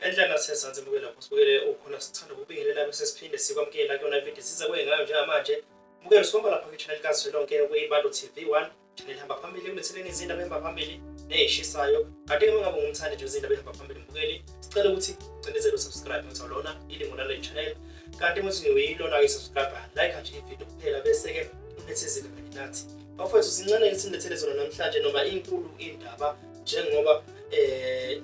Enhlanga sesantsi mbukeli lapho sibukele ukhona sithanda ukubingelela bese siphinde sikwamukela kuyona video siza kuye ngayo njengamanje. Mbukeli sibonga lapha kwi-channel kazwelonke kwi-Ibalo TV 1 channel ihamba phambili ekuletheleni izindaba ehamba phambili neyishisayo. Kanti uma ngabe ungumthandi nje wezindaba ehamba phambili mbukeli, sicela ukuthi ucindezele usubscribe ngothi awulona ilungu lale channel. Kanti uma uthi uyilona-ke subscriber, like nje ivideo kuphela bese-ke unethezeke kanye nathi. Bafowethu sincane-ke sinilethele zona namhlanje noma inkulu indaba njengoba eh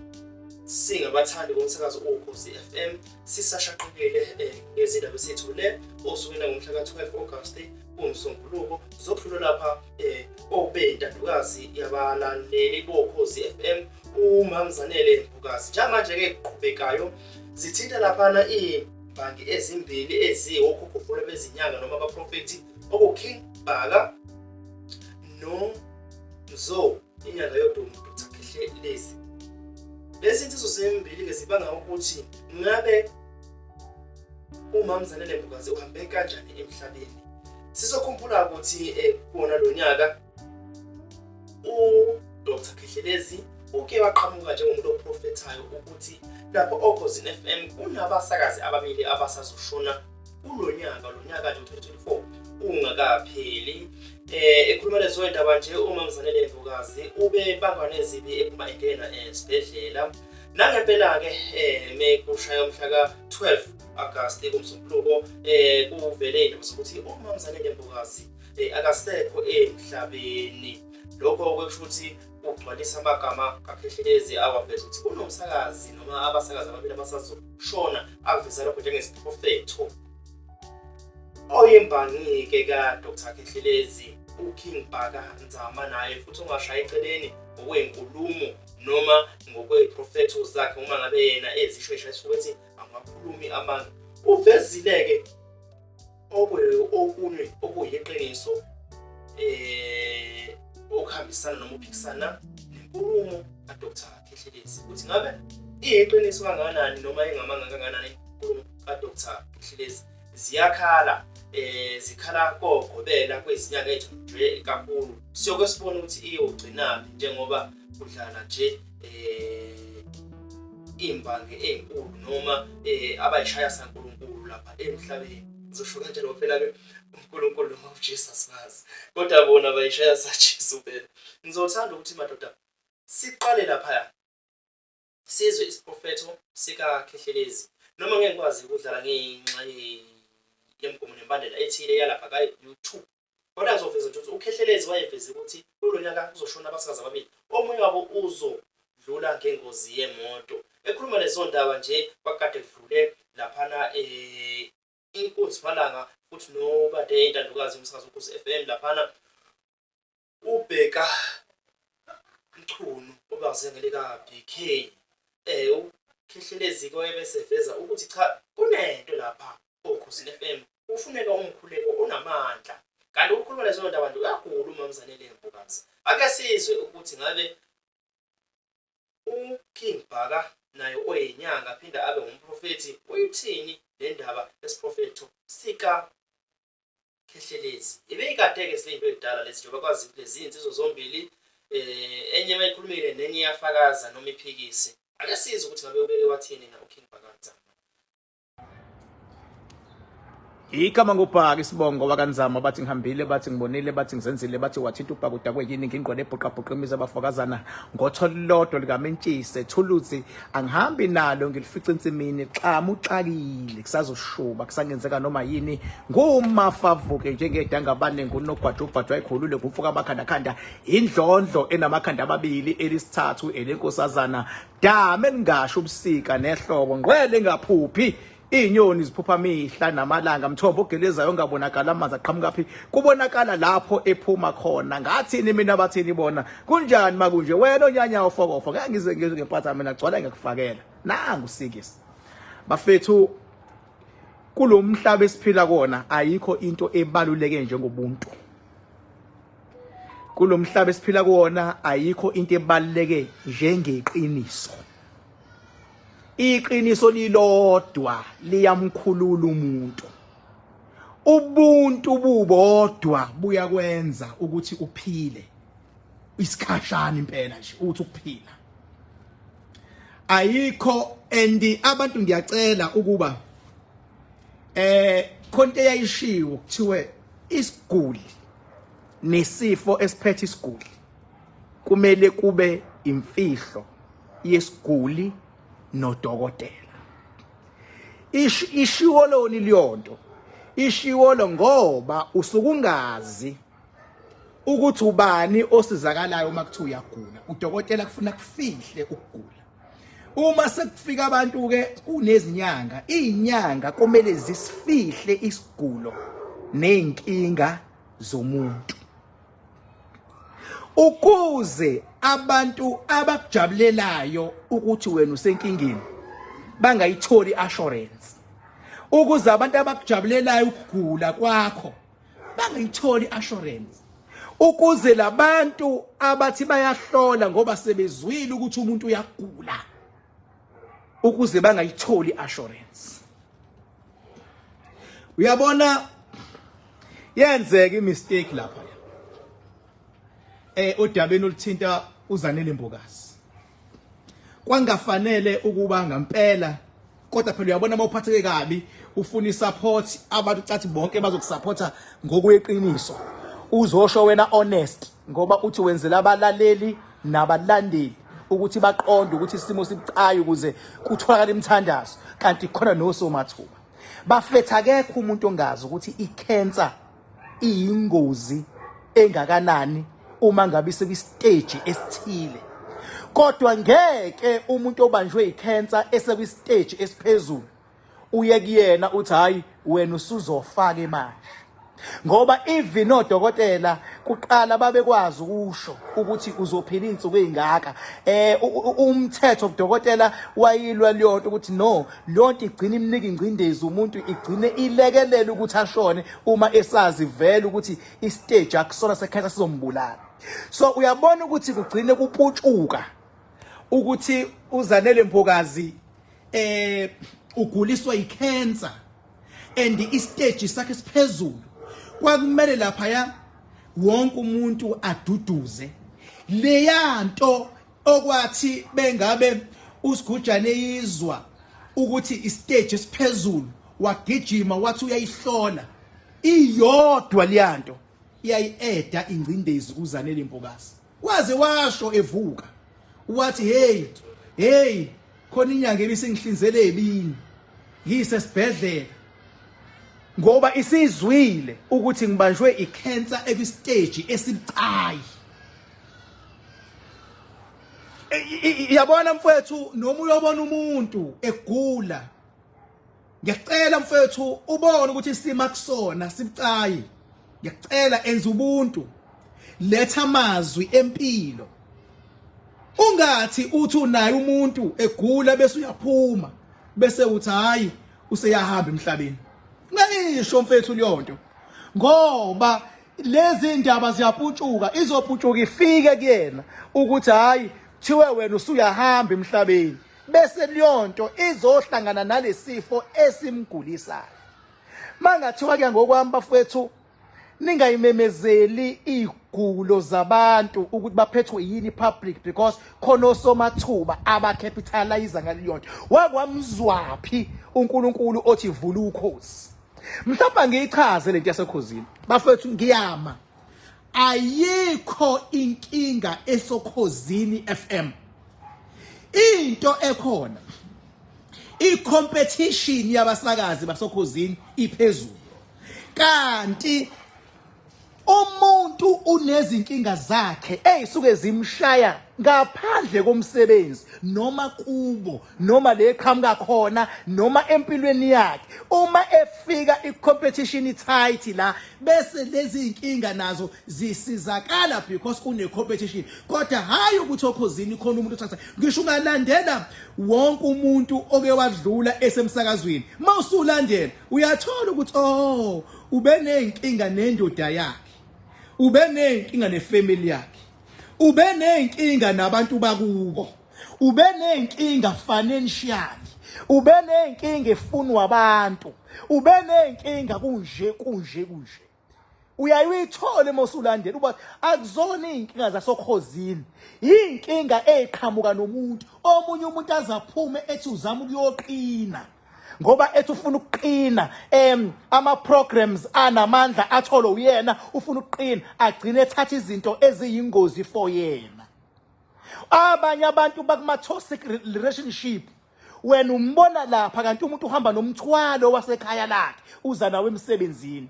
singabathandi bomsakazo Ukhozi FM sisashaqekile eh, ngezindaba esithule osukwini ngomhla ka-12 August kuwumsombuluko zokudlula lapha eh, obentandokazi yabalaleli boKhozi FM uMamzanele Mbukazi. Njengamanje-ke kuqhubekayo zithinta laphana iy'mbangi ezimbili eziwokhokhokholo bezinyanga noma abaprofethi okuKing Bhaka no Mzo inyanga yodumo Dr Khehlelezi. Lezi insizwa zimbili-ke zibanga ukuthi ngabe uMamzanele Mbokazi uhambe kanjani emhlabeni. Sizokhumbula ukuthi eh, kuwona lo nyaka uDr Khehlelezi uke waqhamuka njengomuntu oprofethayo ukuthi lapho oKhozini FM kunabasakazi ababili abasazoshona kulo nyaka lo nyaka nje u-2024 ungakapheli eh ekhuluma lezo ndaba nje uma Mzanele Mbokazi ube bangwa nezibi ephuma engena esibhedlela nangempela ke eh mekushaya umhla ka-12 Agasti kumsombuluko eh kuvele indaba zokuthi uma Mzanele Mbokazi eh, akasekho emhlabeni lokho kusho ukuthi ugcwalisa amagama kaKhehlelezi awaveza ukuthi kunomsakazi noma abasakazi ababili abasazoshona akuveza lokho njengesiprofetho oyimbangi-ke ka-Dr Khehlelezi uKing Bhaka Nzama naye futhi ongashaya eceleni ngokwenkulumo noma ngokweprofetho zakhe uma ngabe yena ezisho eshaya isifuba ethi angakhulumi amanga uvezile-ke okunye okuyiqiniso eh okuhambisana noma uphikisana nenkulumo kaDr Khehlelezi ukuthi ngabe iyiqiniso kangakanani noma ingamanga kangakanani inkulumo kaDr Khehlelezi ziyakhala eh zikhala kogobela kwezinyanga ethu nje kakhulu siyoke sibone ukuthi iyogcinaphi njengoba kudlala nje eh imbangi ezinkulu noma eh abayishaya saNkulunkulu lapha emhlabeni ngizosho kanjalo phela ke uNkulunkulu noma uJesu asibazi kodwa bona bayishaya saJesu phela ngizothanda ukuthi madoda siqale lapha sizwe isiprofetho sikaKhehlelezi noma ngeke ngikwazi ukudlala ngenxa yemigomo nemibandela ethile yalapha ka-YouTube Kodwa ngizoveza nje ukuthi uKhehlelezi wayeveze ukuthi kulo nyaka kuzoshona abasakazi ababili, omunye wabo uzodlula ngengozi yemoto. Ekhuluma lezo ndaba nje kwakade kudlule laphana eh inkunzi malanga futhi nobade intandokazi yomsakazo uKhozi FM laphana uBheka Mchunu obaziwa ngelika-BK eh uKhehlelezi wayebeseveza ukuthi cha kunento lapha oKhozini FM kufuneka umkhuleko onamandla kanti ukukhuluma lezo ndaba nje uyagula uMamzanele Mbokazi ake sizwe ukuthi ngabe uKing Bhaka naye oyinyanga aphinde abe ngumprofethi uyithini le ndaba esiprofetho sika Khehlelezi ibeyikade-ke zileyinto ey'dala lezi njengoba kwazi ukuthi lezi iy'nsizwa zombili um enye mayikhulumile nenye iyafakaza noma iphikise ake sizwe ukuthi ngabe ubeke wathini na uKing Bhaka Nzama Igama ngubhaka isibongo wakanzama bathi ngihambile bathi ngibonile bathi ngizenzile bathi wathinta ubhaka udakwe yini ngingqwele ebhuqabhuqa imizi abafokazana ngotho lodwa likamentshise thuluzi angihambi nalo ngilifica ensimini xamu uxakile kusazoshuba kusangenzeka noma yini ngumafavuke njengedangabane ngunogwaja ubhajwa ekhulule ngumfoka amakhandakhanda indlondlo enamakhanda amabili elisithathu elenkosazana dame elingasho ubusika nehlobo ngqwele engaphuphi Izinyoni ziphupha mihla namalanga mthombo ogelezayo ongabonakala amanzi aqhamuka phi kubonakala lapho ephuma khona ngathini mina bathini bona kunjani makunje wena onyanya ofokofo ngeke ngize ngizwe ngempatha mina gcwala ngiyakufakela nangu sikisi bafethu kulomhlaba esiphila kona ayikho into ebaluleke njengobuntu kulomhlaba esiphila kuwona ayikho into ebaluleke njengeqiniso Iqiniso lilodwa liyamkhulula umuntu. Ubuntu bubodwa buyakwenza ukuthi uphile isikhashana impela nje uthi ukuphila. Ayikho And abantu ngiyacela ukuba khonto eyayishiwo kuthiwe isiguli nesifo esiphethe isiguli kumele kube imfihlo yesiguli nodokotela. Ishiwo loni leyonto, ishiwo lo ngoba usukungazi ukuthi ubani osizakalayo uma kuthiwa uyagula. Udokotela kufuna kufihle ukugula. Uma sekufika abantu ke kunezinyanga, izinyanga kumele zisifihle isigulo nezinkinga zomuntu, ukuze abantu abakujabulelayo ukuthi wena usenkingeni bangayitholi assurance, ukuze abantu abakujabulelayo ukugula kwakho bangayitholi assurance, ukuze labantu abathi bayahlola ngoba sebezwile ukuthi umuntu uyagula, ukuze bangayitholi assurance. Uyabona, yenzeka imistake lapha odabeni oluthinta uZanele Mbokazi. Kwangafanele ukuba ngempela, kodwa phela uyabona uma uphatheke kabi ufuna isupport, abantu cathi bonke bazokusupporta ngokweqiniso, uzosho wena honest ngoba uthi wenzela abalaleli nabalandeli ukuthi baqonde ukuthi isimo sibucayi ukuze kutholakale imithandazo, kanti khona nosomathuba bafetha. Akekho umuntu ongazi ukuthi icancer iyingozi engakanani uma ngabe isekwistage esithile, kodwa ngeke umuntu obanjwe icancer esekwistage esiphezulu uye kuyena uthi hayi wena usuzofaka imali, ngoba even odokotela kuqala babekwazi ukusho ukuthi uzophila izinsuku ezingaka. Umthetho kudokotela wayilwa leyonto ukuthi no, leyonto igcina imnika ingcindezi umuntu, igcine ilekelela ukuthi ashone uma esazi vele ukuthi istage akusona sekhensa sizombulala. So uyabona ukuthi kugcine kuputshuka ukuthi uZanele Mbokazi uguliswa icancer and istage sakhe siphezulu. Kwakumele lapha ya wonke umuntu aduduze leyanto okwathi bengabe uSigujane izwa ukuthi istage esiphezulu, wagijima wathi uyayihlola iyodwa leyanto, iyayi-eda ingcindezi kuZanele Mbokazi. Waze washo evuka wathi hey hey, khona inyanga ebisingihlinzele ebini ngisesibhedlela ngoba isizwile ukuthi ngibanjwe icancer ekwistage esibucayi. Yabona mfowethu, noma uyobona umuntu egula, ngiyacela mfowethu ubone ukuthi isimo akusona sibucayi, ngiyacela enza ubuntu, letha amazwi empilo. Ungathi uthi unaye umuntu egula bese uyaphuma bese uthi hayi useyahamba emhlabeni. Ngayisho mfethu leyonto, ngoba lezi ndaba ziyaputshuka, izoputshuka ifike kuyena ukuthi hayi thiwe wena usuyahamba emhlabeni, bese leyonto izohlangana nalesifo esimgulisayo. Mangathiwa ke ngokwami bafethu, ningayimemezeli igulo zabantu ukuthi baphethwe yini public, because khona osomathuba abacapitalize ngaleyonto. Wakwamzwaphi uNkulunkulu othi vula ukhozi? Mhlawumbe ngiyichaze lento yasekhozini bafethu, ngiyama, ayikho inkinga esokhozini FM. Into ekhona, i-competition yabasakazi basokhozini iphezulu, kanti umuntu unezinkinga zakhe eyisuke zimshaya ngaphandle komsebenzi noma kubo noma le qhamuka khona noma empilweni yakhe. Uma efika i-competition i-tight la, bese lezi inkinga nazo zisizakala because kune competition. Kodwa hayi ukuthi okhozini khona umuntu othatha, ngisho ungalandela wonke umuntu oke wadlula esemsakazweni, mawusulandela uyathola ukuthi oh, ube nenkinga nendoda yakhe, ube nenkinga nefamily yakhe, ube nenkinga nabantu bakubo, ube nenkinga financially, ube nenkinga efunwa abantu, ube nenkinga kunje kunje kunje. Uyaye uyithole uma usulandela uba akuzona iy'nkinga zasokhozini, iy'nkinga ey'qhamuka nomuntu. Omunye umuntu aze aphume ethi uzama ukuyoqina ngoba ethi ufuna ukuqina, ama programs anamandla atholwe uyena, ufuna ukuqina, agcine ethatha izinto eziyingozi for yena. Abanye abantu bakuma toxic relationship, wena umbona lapha kanti umuntu uhamba nomthwalo wasekhaya lakhe, uza nawe emsebenzini,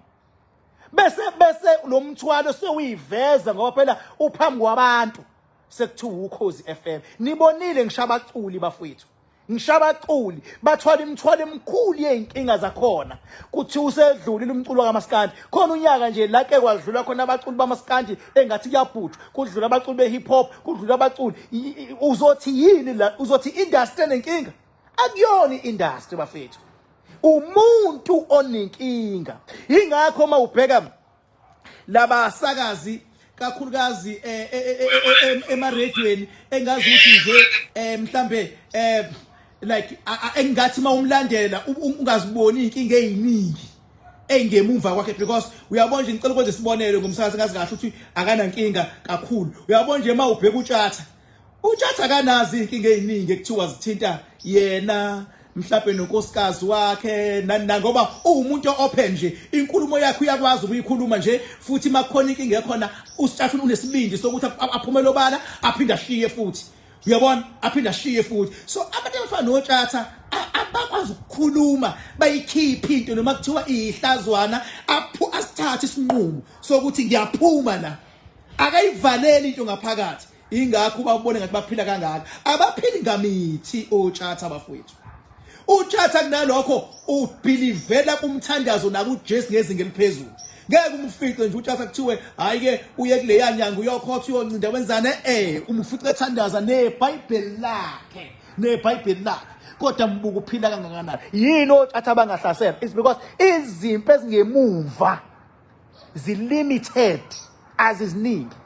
bese lo mthwalo sewuyiveza ngoba phela uphambi kwabantu, sekuthiwa Ukhozi FM. Nibonile ngisho abaculi bafowethu, ngisho abaculi bathwala imithwalo emikhulu yey'nkinga zakhona. Kuthiwa usedlulile umculo kamaskandi, khona unyaka nje la ke kwadlula khona abaculi bamaskandi engathi kuyabhujwa, kudlula abaculi be-hip hop, kudlula abaculi. Uzothi yini la? Uzothi industry enenkinga? Akuyona i-industry bafethu, umuntu onenkinga. Yingakho uma ubheka labasakazi kakhulukazi emarediyweni, engazi ukuthi nje mhlambe like engathi mawumlandela ungaziboni inkinga eziningi engemumva kwakhe, because uyabona nje, ngicela ukwenza isibonelo ngomsakazi ngazi kahle ukuthi akanankinga kakhulu. Uyabona nje uma ubheka uTshatha, uTshatha akanazi inkinga eziningi ekuthiwa zithinta yena mhlawumbe nonkosikazi wakhe nani, ngoba uwumuntu open nje, inkulumo yakhe uyakwazi ukuyikhuluma nje, futhi makukhona inkinga ekhona uSitshatha unesibindi sokuthi aphumele obala, aphinde ashiye futhi, uyabona, aphinde ashiye futhi. So abantu abafana noTshatha abakwazi ukukhuluma bayikhiphe into noma kuthiwa iyihlazwana, asithathe isinqumo sokuthi ngiyaphuma la, akayivaleli into ngaphakathi. Ingakho ubabone ngathi baphila kangaka, abaphili ngamithi oTshatha bafowethu. UTshatha kunalokho ubhilivela kumthandazo nakuJesu ngezinga eliphezulu. Ngeke umfice nje uTshatha kuthiwe hayi ke uye kuleya nyanga uyokhotha uyoncinda wenzane, umfice ethandaza neBhayibheli lakhe, neBhayibheli lakhe. Kodwa mbuka uphila kangakanani. Yini oTshatha abangahlasela? It's because izimpi ezingemumva zilimited, aziziningi.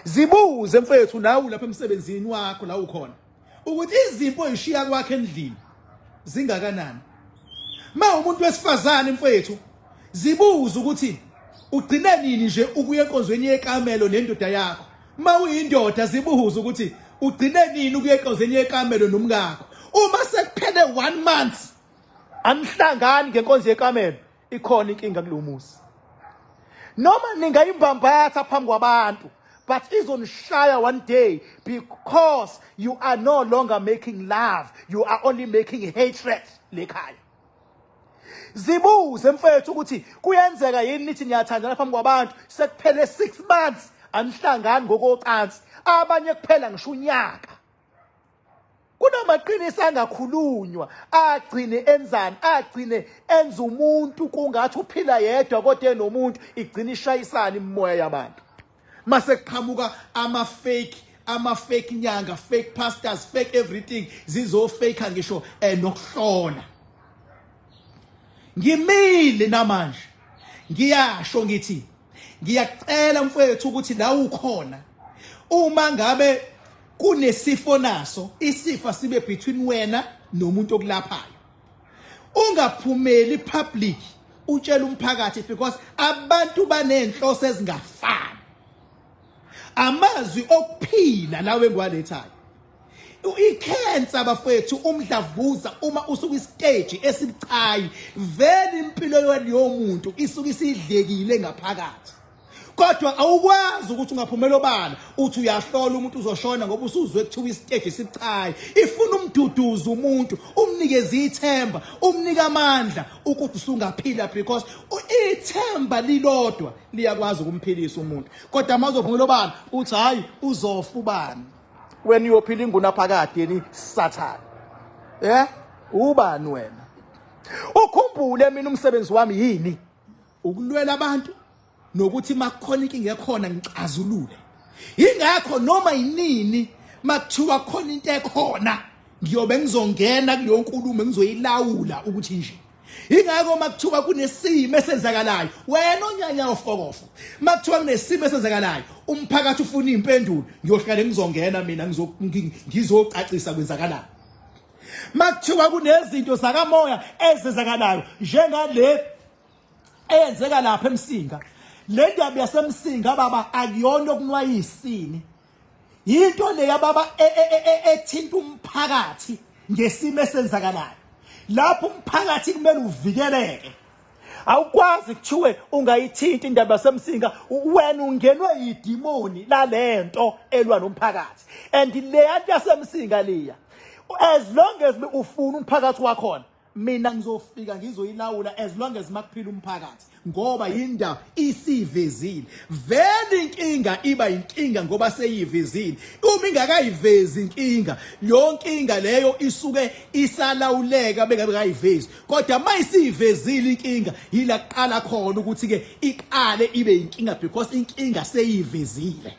Zibuze mfethu nawe lapha emsebenzini wakho la ukhona ukuthi izimpi oyishiya kwakhe endlini zingakanani. Ma umuntu wesifazane mfethu, zibuze ukuthi ugcine nini nje ukuya enkonzweni yekamelo nendoda yakho. Ma uyindoda, zibuze ukuthi ugcine nini ukuya enkonzweni yekamelo nomkakho. Uma sekuphele 1 month anihlangani ngenkonzo yekamelo, ikhona inkinga kulo muzi. Noma ningayimbambatha phambi kwabantu, but izonishaya one day, because you are no longer making love, you are only making hatred lekhaya. Zibuze mfethu ukuthi kuyenzeka yini nithi niyathandana phambi kwabantu, sekuphele 6 months anihlangani ngokocansi, abanye kuphela ngisho unyaka. Kunamaqiniso angakhulunywa agcine enzani, agcine enza umuntu kungathi uphila yedwa kodwa enomuntu, igcine ishayisana imimoya yabantu. Mase kuqhamuka ama fake nyanga, fake pastors, fake everything, zizofake ngisho nokuhlola. Ngimile namanje ngiyasho ngithi ngiyacela mfowethu ukuthi la ukhona, uma ngabe kunesifo naso isifo sibe between wena nomuntu okulaphayo, ungaphumeli public utshela umphakathi, because abantu banenhloso ezingafani. Amazwi okuphila lawe engiwalethayo, ikhensa bafethu, umdlavuza uma usuka istage esibucayi, vele impilo yomuntu isuke isidlekile ngaphakathi, kodwa awukwazi ukuthi ungaphumela obala uthi uyahlola umuntu uzoshona ngoba usuzwe kuthiwa istage esibucayi. Ifuna umduduzo umuntu, umnikeze ithemba, umnike amandla ukuthi usungaphila, because ithemba lilodwa liyakwazi ukumphilisa umuntu. Kodwa mazophumela obala uthi hayi uzofa ubani, wena uyophila ingunaphakade yeni Sathane. Ubani wena? Ukhumbule mina umsebenzi wami yini? Ukulwela abantu nokuthi makukhona inkinga ekhona ngicazulule. Ingakho noma yinini makuthiwa khona into ekhona ngiyobe ngizongena kuleyo nkulumo ngizoyilawula ukuthi nje. Ingakho makuthiwa kunesimo esenzakalayo wena onyanya ofokofo, makuthiwa kunesimo esenzakalayo umphakathi ufuna impendulo, ngiyohlale ngizongena mina ngizocacisa kwenzakalani. Makuthiwa kunezinto zakamoya ezenzakalayo njengale eyenzeka lapha eMsinga, Le ndaba yaseMsinga baba akuyona okunwayisini. Yinto leya baba ethinta umphakathi ngesimo esenzakalayo. Lapho umphakathi kumele uvikeleke. Awukwazi kuthiwe ungayithinta indaba yaseMsinga, wena ungenwe yidimoni lalento elwa nomphakathi. And leya nto yaseMsinga liya, as long as ufuna umphakathi wakhona, mina ngizofika ngizoyilawula as long as makuphila umphakathi, ngoba yindaba isivezile. Vele inkinga iba inkinga ngoba seyivezile. Uma ingakayivezi inkinga, leyo nkinga leyo isuke isalawuleka bengabe kayivezi. Kodwa mayisivezile inkinga, yila kuqala khona ukuthi ke iqale ibe inkinga, because inkinga seyivezile.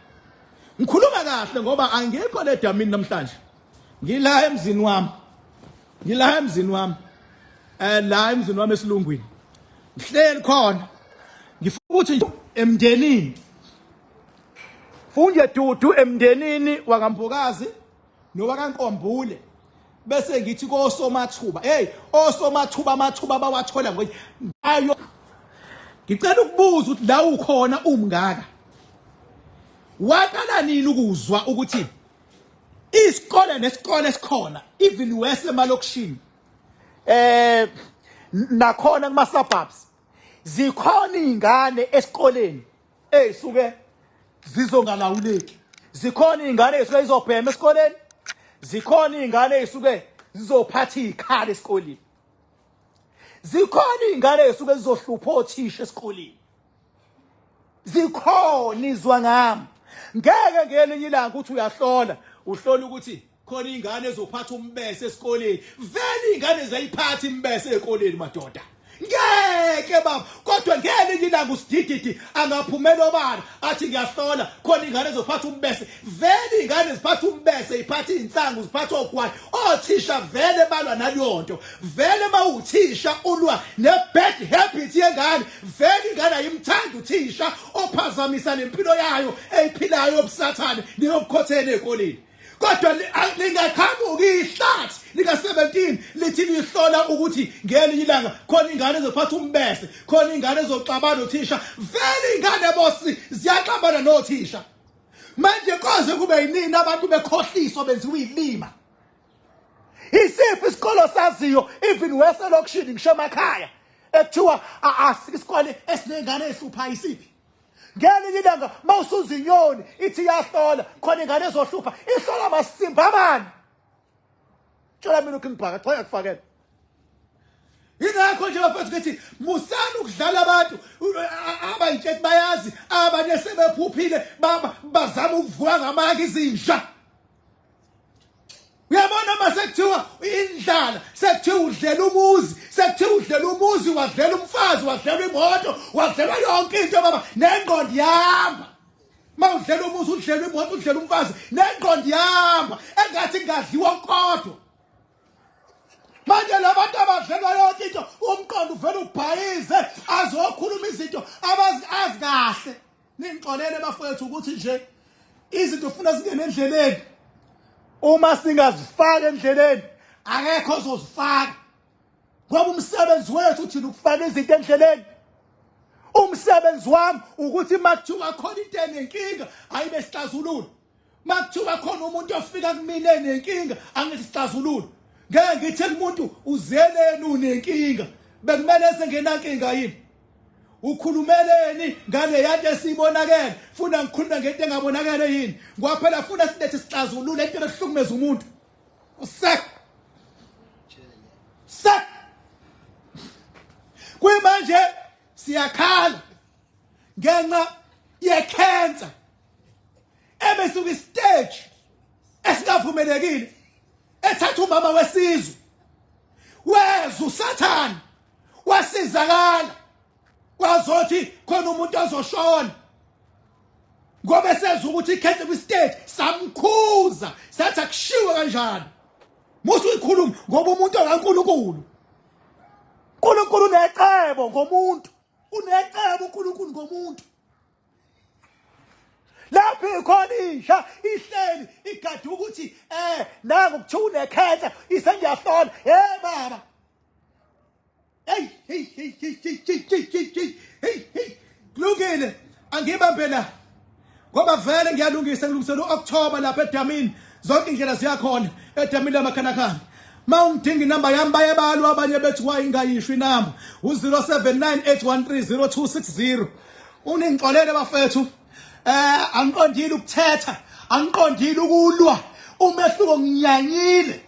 Ngikhuluma kahle ngoba angikho le damini namhlanje. Ngila emzini wami. Ngila emzini wami. La emzini wami esilungwini. Ngihleli khona. Ngifuna ukuthi emndenini. Funje dudu emndenini wakaMbokazi nowakaNkombule. Bese ngithi kosomathuba, hey, osomathuba amathuba bawathola ayo. Ngicela ukubuza ukuthi la ukhona umngaka. Waqala nini ukuzwa ukuthi isikole nesikole esikhona even wese emalokishini nakhona kuma suburbs zikhona izingane esikoleni ezisuke zizongalawuleki, zikhona izingane ezisuke zizobhema esikoleni, zikhona izingane ezisuke zizophatha izikhala esikoleni, zikhona izingane ezisuke zizohlupha othisha esikoleni, zikhona. Izwa ngami, ngeke ngelinye ilanga uthi uyahlola, uhlola ukuthi khona ingane ezophatha umbese esikoleni. Vele ingane zayiphatha imbese esikoleni madoda, ngeke baba. Kodwa ngelinye ilanga usidididi angaphumela obala athi ngiyahlola khona ingane ezophatha umbese. Vele ingane ziphatha umbese, iphatha izinsangu, ziphatha ogwayi. Othisha vele balwa naleyonto. Vele mawuthisha ulwa ne-bad habit yengane. Vele ingane ayimthandi uthisha ophazamisa nempilo yayo eyiphilayo yobusathane neyobukhotheni ezikoleni. Kodwa lingaqhamuki ihlathi lika-17 lithi lihlola ukuthi ngelinye ilanga khona ingane ezophatha umbese, khona ingane ezoxabana nothisha. Vele ingane bosi ziyaxabana nothisha. Manje koze kube yinini abantu bekhohliswa benziwa ilima? Isiphi isikolo saziyo even weselokishini ngisho emakhaya ekuthiwa isikole esinengane ehluphayo isiphi? Ngelinye ilanga mawusuza inyoni ithi iyahlola khona ingane ezohlupha, ihlola masimba mani. Tshela mina uKing Bhaka cha yakufakela. Ingakho nje bafethu ngithi musani ukudlala abantu abayintshethi bayazi, abanye sebephuphile bazama ukuvuka ngamanga izinja. Uyabona uma sekuthiwa indlala, sekuthiwa udlela umuzi, sekuthiwa udlela umuzi, wadlela umfazi, wadlela imoto, wadlelwa yonke into baba, nengqondo ihamba. Uma udlela umuzi, udlela imoto, udlela umfazi, nengqondo ihamba, engathi kungadliwa kodwa. Manje labantu abadlelwa yonke into, umqondo uvela ubhayize, azokhuluma izinto abazi kahle. Ningixolele bafowethu ukuthi nje izinto ufuna zingene endleleni. Uma singazifaka endleleni, akekho ozozifaka. Ngoba umsebenzi wethu thina ukufaka izinto endleleni. Umsebenzi wami ukuthi makuthiwa khona into enenkinga ayibe sixazulula. Makuthiwa khona umuntu ofika kumina enenkinga angithi sixazulula. Ngeke ngithi kumuntu uzeleni unenkinga. Bekumele sengenankinga yini? Ukhulumeleni ngale yanto esiyibonakele? Funa ngikhulume ngento engabonakele yini? Ngoba phela funa silethe sixazulule into ehlukumeza umuntu. Usek. Sek. Kuyimanje siyakhala ngenxa yekhensa ebesuka istage esingavumelekile ethatha umama wesizwe weza uSathane wasizakala kwazothi khona umuntu ozoshona ngoba eseza ukuthi ikhethe kwistage. Samkhuza sathi akushiwe kanjani, musu uyikhuluma ngoba umuntu okaNkulunkulu, uNkulunkulu unecebo ngomuntu, unecebo uNkulunkulu ngomuntu. Lapho ikhona inja ihleli igade ukuthi nangu kuthiwa unekhensa isengiyahlola. Hey baba, hey hey hey hey hey hey hey hey hey hey. Kulungile, angibambe la. Ngoba vele ngiyalungisa ngilungisela uOctober lapha edamini. Zonke indlela ziyakhona edamini lamakhanakhana. Ma ungidinga inamba yami bayebalwa abanye bethi wayingayisho inamba u-0798130260. Uningixolele bafethu. Eh angiqondile ukuthetha, angiqondile ukulwa. Umehluko nginyanyile.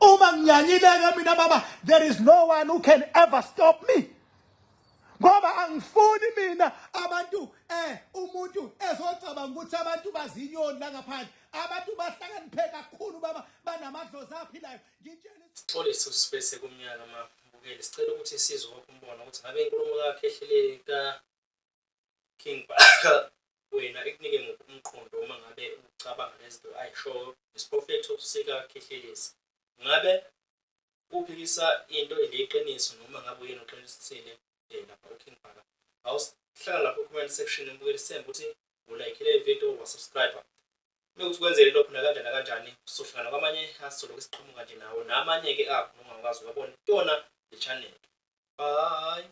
Uma nginyanyile ke mina baba, there is no one who can ever stop me. Ngoba angifuni mina abantu eh umuntu ezocabanga ukuthi abantu bazinyoni la ngaphandle. Abantu bahlakaniphe kakhulu baba, banamadlozi aphilayo. Ngitshela Sixolise ukuthi sibe sekumnyaka mabukeli. Sicela ukuthi sizwe wakho umbono ukuthi ngabe inkulumo kaKhehlelezi ka King Bhaka wena ikunike muphi umqondo uma ngabe ucabanga lezinto ayishoyo nesiprofetho sikaKhehlelezi. Ngabe uphikisa into eliyiqiniso noma ngabe uyena oqinisile lapha uKing Bhaka? Awusihlala lapho comment section mbukeli, sithemba ukuthi ulaykhile ivideo wasubscribe. Mekuthi kwenzele lokhu nakanjani nakanjani, sizohlangana kwamanye asizolokhu siqhamuka nje nawo namanye-ke akho nongakwazi uwabona kuyona le channel. Bye.